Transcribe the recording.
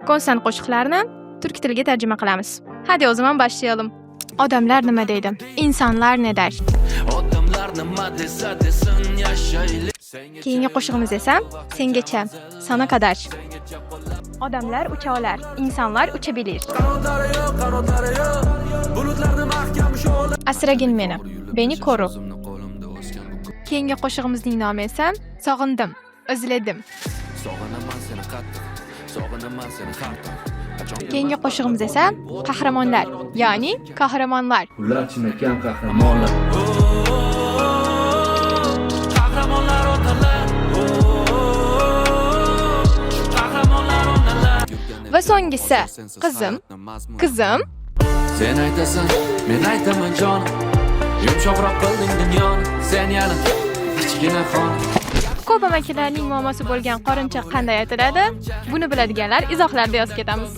Konsan qo'shiqlarni turk tiliga tarjima qilamiz. Hadi o zaman başlayalım. Odamlar nima deydi? İnsanlar ne der? Odamlar nima desa desin, yashaylik. Keyingi qo'shig'imiz esa Sengacha, Sana kadar. Odamlar ucha olar, insanlar uçabilir. Qanotlari yo'q, qanotlari yo'q. Bulutlarni mahkam usha. Asragin meni, beni koru. O'zimni qo'limda o'sgan bu Keyingi qo'shig'imizning nomi esa Sog'indim, Özledim. Sog'inaman seni qattiq, sog'inaman seni har tong. Qachon Keyingi qo'shig'imiz esa Qahramonlar, ya'ni Kahramanlar. Ular chinakam qahramonlar. Qahramonlar otalar. Qahramonlar onalar. Va so'nggisi Qizim, Kızım. Sen aytasan, men aytaman jonim. Yumshoqroq qilding dunyoni. Sen yarim kichkina xona. Ko'p amakilarning muammosi bo'lgan qorincha qanday aytiladi? Buni biladiganlar izohlarda yozib ketamiz.